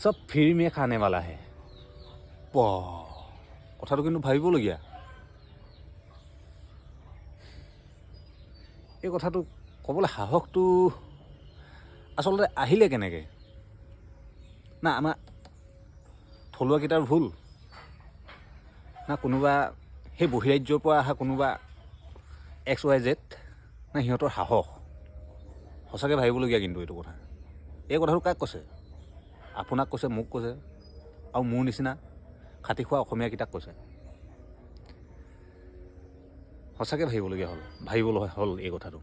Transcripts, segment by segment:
सब फ्री में खाने वाला है। কথাটো কিন্তু ভাবিবলগীয়া। এই কথাটো ক'বলৈ সাহসটো আচলতে আহিলে কেনেকৈ? না আমাৰ থলুৱাকেইটাৰ ভুল, না কোনোবা সেই বহিৰাজ্যৰ পৰা অহা কোনোবা এক্স ৱাই জেড, না সিহঁতৰ সাহস? সঁচাকৈ ভাবিবলগীয়া কিন্তু এইটো কথা। এই কথাটো কাক কৈছে? আপোনাক কৈছে, মোক কৈছে আৰু মোৰ নিচিনা খাটি খোৱা অসমীয়াকেইটাক কৈছে। সঁচাকৈ ভাবিবলগীয়া হ'ল, ভাবিবলৈ হ'ল এই কথাটো।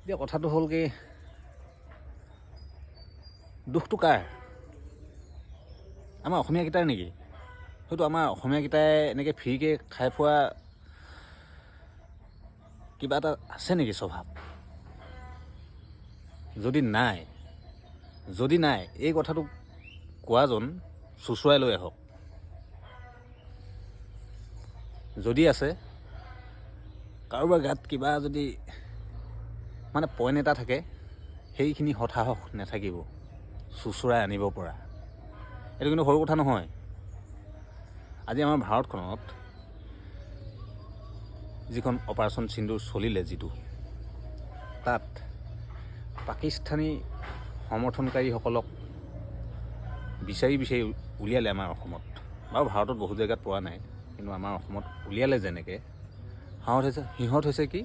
এতিয়া কথাটো হ'ল কি, দুখটো কাৰ? আমাৰ অসমীয়াকেইটাৰ নেকি? হয়তো আমাৰ অসমীয়াকেইটাই এনেকৈ ফ্ৰীকৈ খাই খোৱা কিবা এটা আছে নেকি স্বভাৱ? যদি নাই, এই কথাটো কোৱাজন চোঁচৰাই লৈ আহক। যদি আছে, কাৰোবাৰ গাত কিবা যদি মানে পইণ্ট এটা থাকে, সেইখিনি সৎসাহস নাথাকিব চোঁচৰাই আনিব পৰা। এইটো কিন্তু সৰু কথা নহয়। আজি আমাৰ ভাৰতখনত যিখন অপাৰেশ্যন সিন্দুৰ চলিলে, যিটো তাত পাকিস্তানী সমৰ্থনকাৰীসকলক বিচাৰি বিচাৰি উলিয়ালে আমাৰ অসমত, বাৰু ভাৰতত বহুত জেগাত পোৱা নাই, কিন্তু আমাৰ অসমত উলিয়ালে। যেনেকৈ সিহঁত হৈছে কি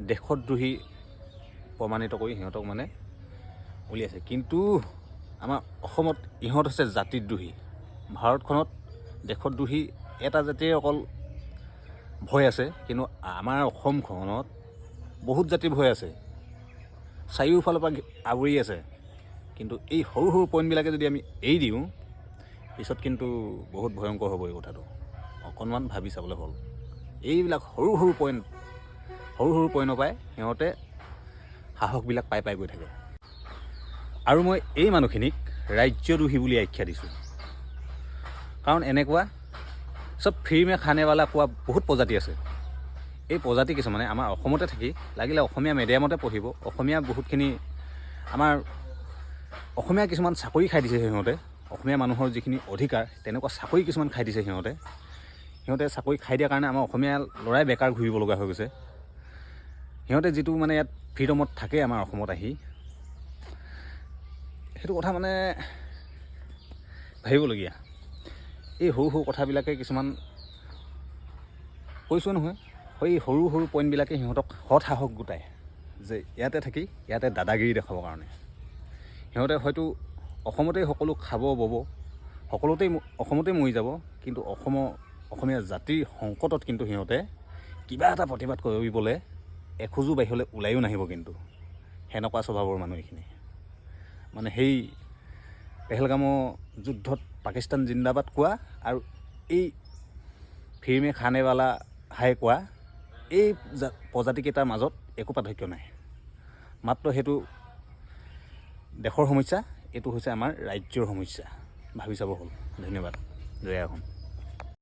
দেশদ্ৰোহী প্ৰমাণিত কৰি সিহঁতক মানে উলিয়াইছে। কিন্তু আমাৰ অসমত ইহঁত হৈছে জাতিদ্ৰোহী। ভাৰতখনত দেশদ্ৰোহী এটা জাতিৰ অকল ভয় আছে, কিন্তু আমাৰ অসমখনত বহুত জাতিৰ ভয় আছে, চাৰিওফালৰ পৰা আৱৰি আছে। কিন্তু এই সৰু সৰু পইণ্টবিলাকে যদি আমি এৰি দিওঁ, পিছত কিন্তু বহুত ভয়ংকৰ হ'ব। এই কথাটো অকণমান ভাবি চাবলৈ হ'ল। এইবিলাক সৰু সৰু পইণ্ট, সৰু সৰু পইণ্টৰ পৰাই সিহঁতে সাহসবিলাক পাই পাই গৈ থাকে। আৰু মই এই মানুহখিনিক ৰাজ্যদ্ৰোহী বুলি আখ্যা দিছোঁ, কাৰণ এনেকুৱা सब फ्री में खाने वाला কোৱা বহুত প্ৰজাতি আছে। এই প্ৰজাতি কিছুমানে আমাৰ অসমতে থাকি, লাগিলে অসমীয়া মিডিয়ামতে পঢ়িব, অসমীয়া বহুতখিনি, আমাৰ অসমীয়া কিছুমান চাকৰি খাই দিছে সিহঁতে। অসমীয়া মানুহৰ যিখিনি অধিকাৰ, তেনেকুৱা চাকৰি কিছুমান খাই দিছে সিহঁতে। সিহঁতে চাকৰি খাই দিয়াৰ কাৰণে আমাৰ অসমীয়া ল'ৰাই বেকাৰ ঘূৰিব লগা হৈ গৈছে। সিহঁতে যিটো মানে ইয়াত ফ্ৰীডমত থাকে আমাৰ অসমত আহি, সেইটো কথা মানে ভাবিবলগীয়া। এই সৰু সৰু কথাবিলাকে কিছুমান কৈছোঁ নহয়, সেই সৰু সৰু পইণ্টবিলাকে সিহঁতক সৎ সাহস গোটায় যে ইয়াতে থাকি ইয়াতে দাদাগিৰি দেখাবৰ কাৰণে। সিহঁতে হয়তো অসমতেই সকলো খাব বব, সকলোতেই অসমতেই মৰি যাব, কিন্তু অসমৰ অসমীয়া জাতিৰ সংকটত কিন্তু সিহঁতে কিবা এটা প্ৰতিবাদ কৰিবলৈ এখোজো বাহিৰলৈ ওলায়ো নাহিব। কিন্তু সেনেকুৱা স্বভাৱৰ মানুহ এইখিনি। মানে সেই পেহেলগামৰ যুদ্ধত পাকিস্তান জিন্দাবাদ কোৱা আৰু এই फ्री में खाने वाला है কোৱা এই প্ৰজাতিকেইটাৰ মাজত একো পাৰ্থক্য নাই। মাত্ৰ সেইটো দেশৰ সমস্যা, এইটো হৈছে আমাৰ ৰাজ্যৰ সমস্যা। ভাবি চাব হ'ল। ধন্যবাদ। জয় অসম।